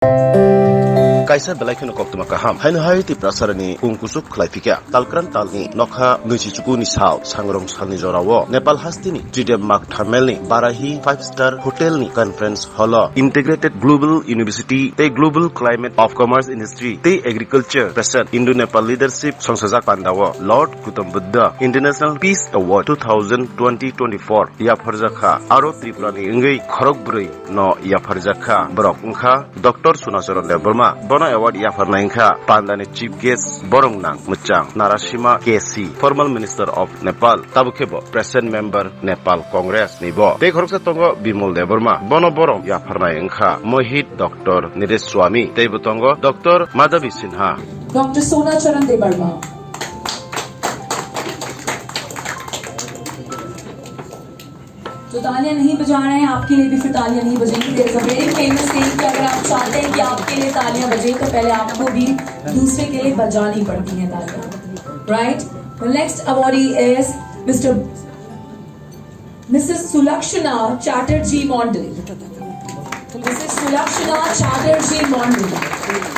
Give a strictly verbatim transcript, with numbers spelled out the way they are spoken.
Kaisa belai kheno koktwma kaham. Haino hai Tiprasarani kung kuchuk khlai phikha. Talkran talni nokha nwichi chukuni sal, sangrong salni jorao Nepal hasteni Tridem Mark Thamelni Barahi five star hotelni conference hall-o Integrated Global University tei Global Climate of Commerce Industry tei Agriculture President Indo-Nepal Leadership songsajak pandao Lord Gautam Buddha International Peace Award two thousand twenty twenty-four yapharjakha. Aro Tripurani wngwi khorokbrwi no yapharjakha. Borok wngkha Doctor Sunacharan Debbarma, bono award yapharnai wngkha Pandani chief guest borok nang mwchang Narasima K C, former minister of Nepal, tabukhe bo present member Nepal Congress ni bo. Tei khoroksa tongo Bimol Debbarma, bono borok yapharnai wngkha Mohit Doctor Niresh Swami, tei bo tongo Doctor Madhavi Sinha. Doctor Sunacharan Debbarma. तो तालियां नहीं बजा रहे हैं, आपके लिए भी फिर तालियां नहीं बजेंगी। There is a very famous saying कि अगर आप चाहते हैं कि आपके लिए तालियां बजे, तो पहले आपको भी दूसरे के लिए बजानी पड़ती हैं तालियां, right? The next awardee is Mister Missus Sulakshana Chatterjee Mondal. Missus Sulakshana Chatterjee Mondal.